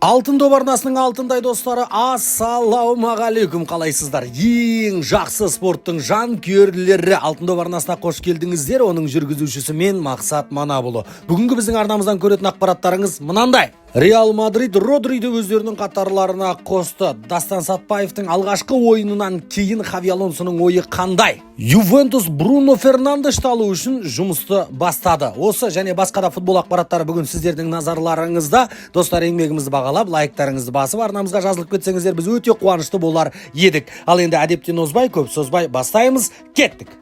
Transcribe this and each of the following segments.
Алтын доп арнасының алтындай достары, ассалаумағалейкум, қалайсыздар? Ең жақсы спорттың жанкүйерлері, Алтын доп арнасына қош келдіңіздер. Оның жүргізушісі мен, Мақсат Манапұлы. Бүгінгі біздің арнамыздан көретін ақпараттарыңыз мынандай. Реал Мадрид Родриді өздерінің қатарларына қосты. Дастан Сатпаевтың алғашқы ойынынан кейін Хави Алонсоның ойы қандай? Ювентус Бруно Фернандешті алу үшін жұмысты бастады. Осы және басқа да футбол ақпараттары бүгін сіздердің назарларыңызда. Достар, еңбегімізді бағалап, лайктарыңызды басып, арнамызға жазылып кетсеңіздер, біз өте қуанышты болар едік. Ал енді әдептен озбай, көп созбай бастаймыз. Кеттік.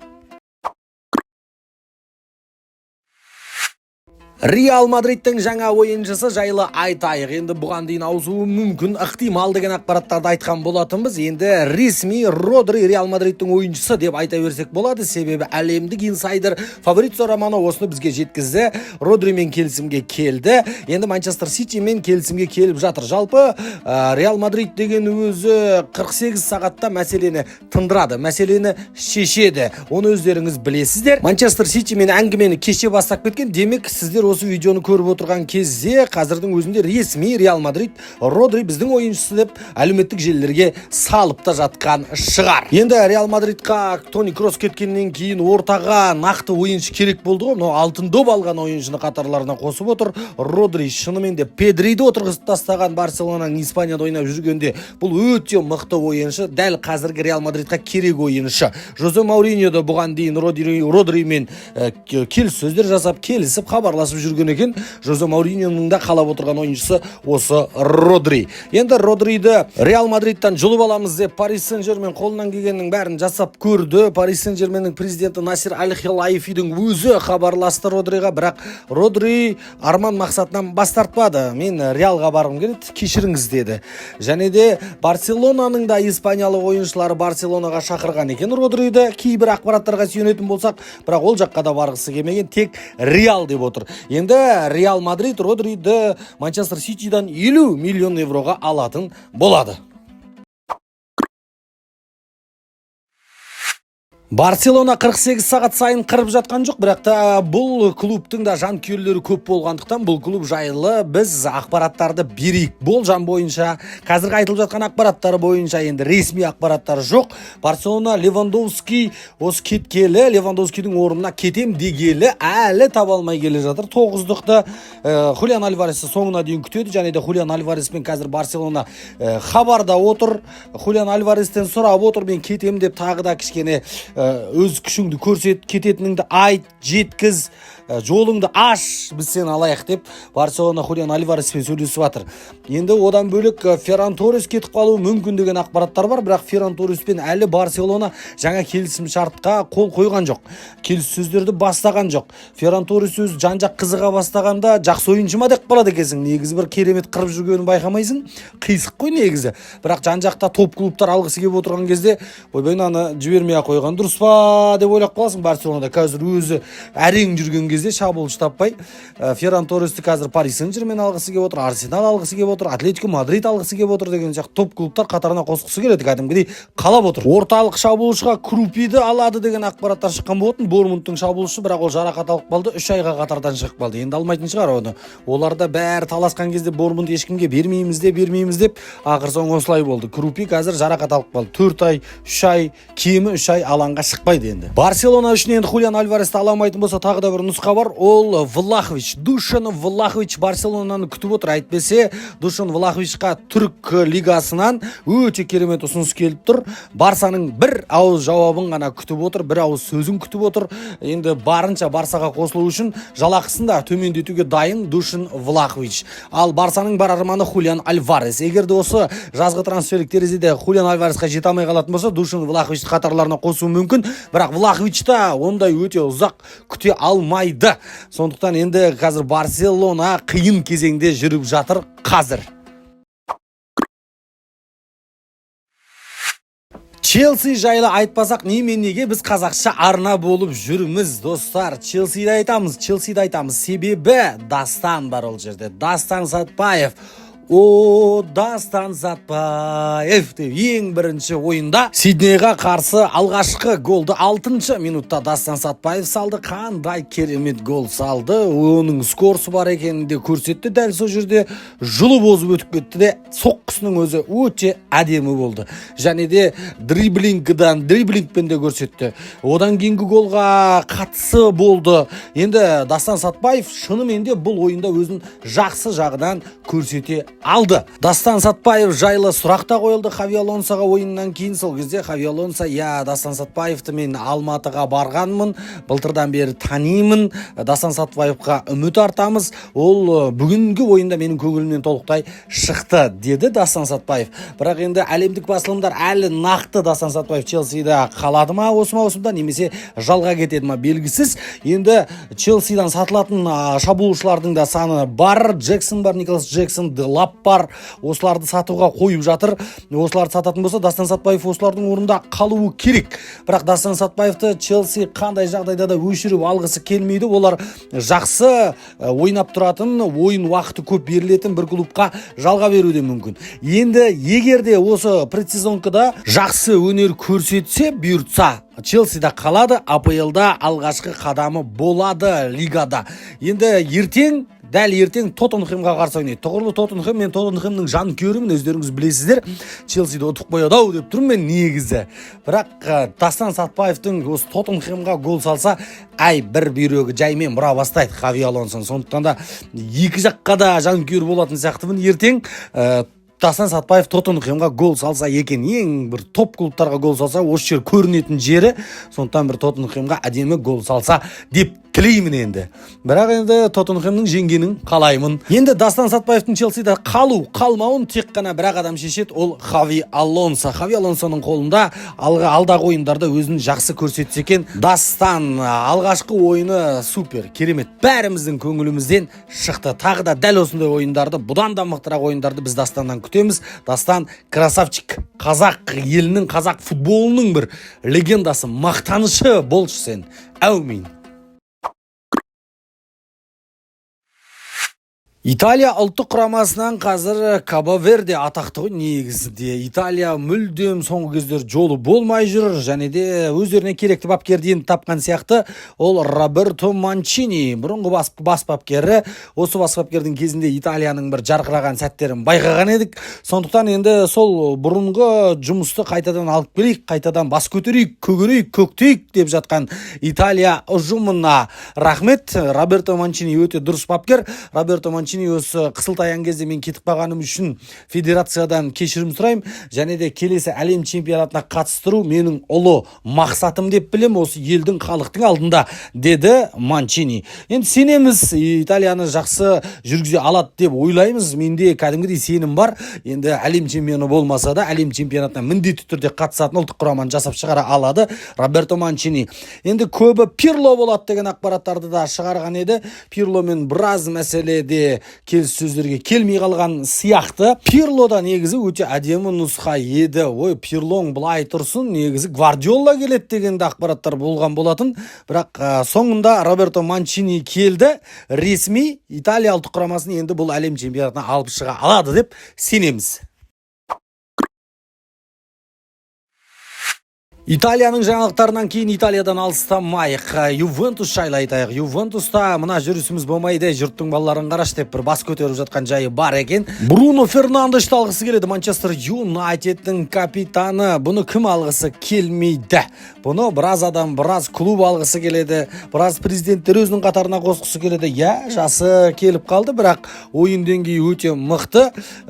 Реал Мадридтің жаңа ойыншысы жайлы айтайық. Енді бұған дейін ауысуы мүмкін, ықтимал деген ақпараттарды айтқан болатынбыз. Енді ресми Родри Реал Мадридтің ойыншысы деп айта берсек болады. Себебі әлемдік инсайдер Фабрицио Романо осыны бізге жеткізді. Родримен келісімге келді. Енді Манчестер Ситимен келісімге келіп жатыр. Жалпы Реал Мадрид деген өзі 48 сағатта мәселені тындырады, мәселені шешеді. Оны өздеріңіз білесіздер. Манчестер Ситимен әңгімені кеше бастап кеткен. Демек, сіздер осы видеоны көріп отырған кезде қазірдің өзінде ресми Реал Мадрид Родри біздің ойыншысы деп әлеуметтік желілерге салып та жатқан шығар. Енді Реал Мадридқа Тони Кросс кеткеннен кейін ортаға нақты ойыншы керек болды ғой. Мынау алтын доп алған ойыншыны қатарларына қосып отыр. Родри шынымен де Педриді отырғызып тастаған Барселонаның Испанияда ойнап жүргенде, бұл өте мықты ойыншы. Дәл қазіргі Реал Мадридқа керек ойыншы. Жозе Мауриньо да бұған дейін Родримен келіссөздер жасап, келісіп, хабарласып жүрген екен. Жозе Мауриньоның да қалап отырған ойыншысы осы Родри. Енді Родриді Реал Мадридтан жұлып аламыз деп Парис Сен-Жермен қолынан келгеннің бәрін жасап көрді. Парис Сен-Жерменнің президенті Насир Аль-Хелайфидің өзі хабарласты Родриға, бірақ Родри арман мақсатынан бас тартпады. Мен Реалға барғым келеді, кешіріңіз деді. Және де Барселонаның да испаниялық ойыншылары Барселонаға шақырған екен Родриді, кейбір ақпараттарға сүйенетін болсақ, бірақ ол жаққа да барғысы келмеген, тек Реал деп отыр. Енді Реал Мадрид Родриді Манчестер Ситидан 50 миллион евроға алатын болады. Барселона 48 сағат сайын қырып жатқан жоқ, бірақ та бұл клубтың да жанкүйерлері көп болғандықтан, бұл клуб жайлы біз ақпараттарды берейік. Болжам бойынша, қазіргі айтылып жатқан ақпараттар бойынша, енді ресми ақпараттар жоқ. Барселона Левандовский осы кеткелі, Левандовскийдің орнына кетем дегелі әлі таба алмай келе жатыр. Тоғыздықты Хулиан Альваресті соңына дейін күтеді, және де Хулиан Альвареспен қазір Барселона хабарда отыр. Хулиан Альварестен сұрап отыр, мен кетем деп, тағы да кішкене өз күшіңді көрсет, кететініңді айт, жеткіз, жолыңды аш, біз сені алайық деп Барселона Хулиан Альвареспен сөйлесіп жатыр. Енді одан бөлек Ферран Торрес кетіп қалуы мүмкін деген ақпараттар бар, бірақ Ферран Торреспен әлі Барселона жаңа келісім шартқа қол қойған жоқ, келіссөздерді бастаған жоқ. Ферран Торрес өзі жан жақ қызыға бастағанда, жақсы ойыншы ма деп қалады екенсің. Негізі бір керемет қырып жүргенін байқамайсың, қисық қой негізі. Бірақ жан жақта топ клубтар алғысы келіп отырған кезде, ойбай, мынаны жібермей ақ қойған дұрыс па деп ойлап қаласың. Барселонада қазір өзі әрең жүрген кезде шабуылшы таппай, Ферран Торресті қазір Пари Сен-Жермен алғысы келіп отыр, Арсенал алғысы келіп отыр, Атлетико Мадрид алғысы келіп отыр деген сияқты топ клубтар қатарына қосқысы келеді, кәдімгідей қалап отыр. Орталық шабуылшыға Крупиді алады деген ақпараттар шыққан болатын, Бормунттың шабуылшысы, бірақ ол жарақат алып қалды, 3 айға қатардан шығып қалды. Енді алмайтын шығар оны. Олар да бәрі таласқан кезде Бормунт ешкімге бермейміз деп, бермейміз деп, ақыр соңы осылай болды. Крупи қазір жарақат алып қалды, 4 ай, 3 ай, кемі 3 ай алаңға шықпайды енді. Барселона үшін енді Хулиан Альваресті ала алмайтын болса, тағы да бір нұсқа бар, ол Влахович. Душан Влахович Барселонаны күтіп отыр. Әйтпесе Душан Влаховичқа түрік лигасынан өте керемет ұсыныс келіп тұр. Барсаның бір ауыз жауабын ғана күтіп отыр, бір ауыз сөзін күтіп отыр. Енді барынша Барсаға қосылу үшін жалақысын да төмендетуге дайын Душан Влахович. Ал Барсаның бар арманы Хулиан Альварес. Егер де осы жазғы трансферлік терезеде Хулиан Альваресқа жете алмай қалатын болса, Душан Влаховичті қатарларына қосуы мүмкін. Бірақ Влахович та ондай өте ұзақ күте алмайды. Сондықтан енді қазір Барселона қиын кезеңде жүріп жатыр қазір. Челси жайлы айтпасақ, неменеге біз қазақша арна болып жүрміз, достар? Челсиді айтамыз, Челсиді айтамыз. Себебі Дастан бар ол жерде. Дастан Сатпаев. О, Дастан Сатпаев деп ең бірінші ойында Сиднейға қарсы алғашқы голды 6 минутта Дастан Сатпаев салды. Қандай керемет гол салды. Оның скорсы бар екенін де көрсетті. Дәл сол жерде жұлып озып өтіп кетті де, соққысының өзі өте әдемі болды. Және де дриблингпен де көрсетті. Одан кейінгі голға қатысы болды. Енді Дастан Сатпаев шынымен де бұл ойында өзін жақсы жағынан көрсете алды. Дастан Сатпаев жайлы сұрақ та қойылды Хави Алонсоға ойыннан кейін. Сол кезде Хави Алонсо: «Иә, Дастан Сатпаевты мен Алматыға барғанмын, былтырдан бері танимын, Дастан Сатпаевқа үміт артамыз, ол бүгінгі ойында менің көңілімнен толықтай шықты», – деді Дастан Сатпаев. Бірақ енді әлемдік басылымдар әлі нақты Дастан Сатпаев Челсиде қалады ма осы маусымда немесе жалға кетеді ма, белгісіз. Енді Челсидан сатылатын шабуылшылардың да саны бар. Джексон бар, Николас Джексон, Делап бар, осыларды сатуға қойып жатыр. Осыларды сататын болса, Дастан Сатпаев осылардың орнында қалуы керек. Бірақ Дастан Сатпаевты Челси қандай жағдайда да өшіріп алғысы келмейді. Олар жақсы ойнап тұратын, ойын уақыты көп берілетін бір клубқа жалға беруі де мүмкін. Енді егер де осы предсезонкада жақсы өнер көрсетсе, бұйыртса, Челсида қалады, АПЛ-да алғашқы қадамы болады лигада. Енді ертең, дәл ертең Тоттенхэмға қарсы ойнайды тұғырлы Тоттенхэм. Мен Тоттенхэмнің жанкүйерімін, өздеріңіз білесіздер. Челсиді ұтып қояды ау деп тұрмын мен негізі. Бірақ Дастан Сатпаевтың осы Тоттенхэмға гол салса, әй, бір бүйрегі жаймен бұра бастайды Хави Алонсоны. Сондықтан да екі жаққа да жанкүйер болатын сияқтымын. Ертең Дастан Сатпаев Тоттенхэмға гол салса екен. Ең бір топ клубтарға гол салса, осы жер көрінетін жері. Сондықтан бір Тоттенхэмға әдемі гол салса деп тілеймін енді. Бірақ енді Тоттенхэмнің жеңгенін қалаймын. Енді Дастан Сатпаевтың Челсида қалу қалмауын тек қана бір ақ адам шешеді, ол Хави Алонсо. Хави Алонсоның қолында. Алға, алдағы ойындарда өзін жақсы көрсетсе екен Дастан. Алғашқы ойыны супер керемет, бәріміздің көңілімізден шықты. Тағы да дәл осындай ойындарды, бұдан да мықтырақ ойындарды біз Дастаннан күтеміз. Дастан красавчик, қазақ елінің, қазақ футболының бір легендасы, мақтанышы болшы сен, әумин. Италия ұлттық құрамасынан қазір Кабо Верде атақты ғой негізінде. Италия мүлдем соңғы кездері жолы болмай жүр және де өздеріне керекті бапкерді енді тапқан сияқты. Ол Роберто Манчини, бұрынғы бас бапкері. Осы бас бапкердің кезінде Италияның бір жарқыраған сәттерін байқаған едік. Сондықтан енді сол бұрынғы жұмысты қайтадан алып келейік, қайтадан бас көтерейік, көгерейік, көктейік деп жатқан Италия ұжымына рахмет. Роберто Манчини өте дұрыс бапкер. Роберто Манчини осы қысылтаяң кезде мен кетіп қалғаным үшін федерациядан кешірім сұраймын және де келесі әлем чемпионатына қатыстыру менің ұлы мақсатым деп білем осы елдің, халықтың алдында, деді Манчини. Енді сенеміз, Италияны жақсы жүргізе алады деп ойлаймыз. Менде кәдімгідей сенім бар. Енді әлем чемпионы болмаса да, әлем чемпионатына міндетті түрде қатысатын ұлттық құраманы жасап шығара алады Роберто Манчини. Енді көбі Пирло болады деген ақпараттарды да шығарған еді. Пирломен біраз мәселеде келіссөздерге келмей қалған сияқты. Пирло да негізі өте әдемі нұсқа еді. Ой, Пирлоң былай тұрсын, негізі Гвардиола келеді деген де ақпараттар болған болатын. Бірақ соңында Роберто Манчини келді. Ресми Италия ұлттық құрамасын енді бұл әлем чемпионатына алып шыға алады деп сенеміз. Италияның жаңалықтарынан кейін Италиядан алыстамайық. Ювентус жайлы айтайық. Ювентуста мына жүрісіміз болмайды, жұрттың балаларын қарашы деп бір бас көтеріп жатқан жайы бар екен. Бруно Фернандешті алғысы келеді Манчестер Юнайтедтің капитаны. Бұны кім алғысы келмейді? Бұны біраз адам, біраз клуб алғысы келеді, біраз президенттер өзінің қатарына қосқысы келеді. Иә, жасы келіп қалды, бірақ ойын деңгейі өте мықты.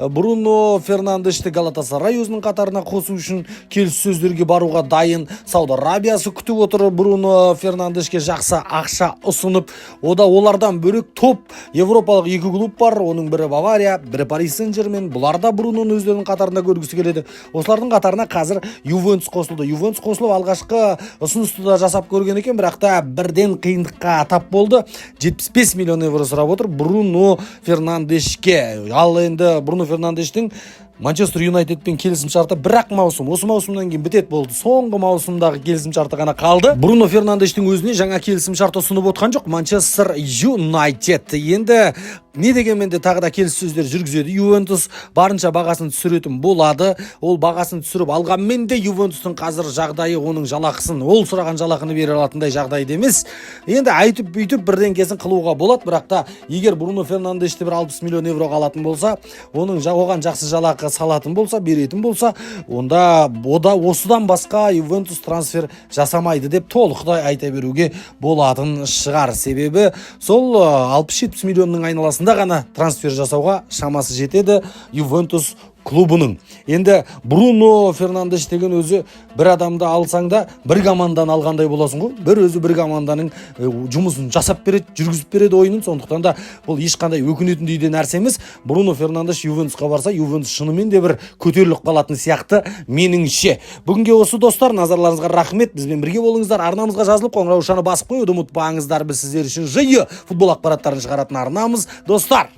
Бруно Фернандешті Галатасарай өзінің қатарына қосу үшін келіссөздерге баруға дайын. Сауд Арабиясы күтіп отыр Бруно Фернандешке жақсы ақша ұсынып. Ода олардан бөлек топ европалық екі клуб бар. Оның бірі Бавария, бірі Пари Сен Жермен. Бұлар да Бруноны өздерінің қатарында көргісі келеді. Осылардың қатарына қазір Ювентус қосылды. Ювентус қосылып, алғашқы ұсынысты да жасап көрген екен, бірақ та бірден қиындыққа тап болды. 75 миллион евро сұрап отыр Бруно Фернандешке. Ал енді Бруно Фернандештің Манчестер Юнайтедпен келісім шарты бір-ақ маусым, осы маусымнан кейін бітеді, болды. Соңғы маусымдағы келісім шарты ғана қалды. Бруно Фернандештің өзіне жаңа келісім шарт ұсынып отқан жоқ Манчестер Юнайтед. Енді не дегенмен де, тағы да келіссөздер жүргізеді. Ювентус барынша бағасын түсіретін болады. Ол бағасын түсіріп алғанмен де, Ювентустың қазір жағдайы оның жалақысын, ол сұраған жалақыны бере алатындай жағдайда емес. Енді айтып, бүйтіп бірдеңкесін қылуға болады, бірақ та егер Бруно Фернандешті бір 60 миллион евроға алатын болса, оның оған жақсы жалақы салатын болса, беретін болса, онда ода осыдан басқа Ювентус трансфер жасамайды деп толықтай айта беруге болатын шығар. Себебі сол 60-70 миллионның айналасында ғана трансфер жасауға шамасы жетеді Ювентус клубының. Енді Бруно Фернандеш деген өзі бір адамды алсаң да, бір команданы алғандай боласың ғой. Бір өзі бір команданың жұмысын жасап береді, жүргізіп береді ойынын. Сондықтан да бұл ешқандай өкінетіндей де нәрсе емес. Бруно Фернандеш Ювентусқа барса, Ювентус шынымен де бір көтеріліп қалатын сияқты меніңше. Бүгінге осы, достар. Назарларыңызға рахмет, бізбен бірге болыңыздар. Арнамызға жазылып, қоңыраушаны басып қоюды ұмытпаңыздар. Біз сіздер үшін жиі футбол ақпараттарын шығаратын арнамыз, достар.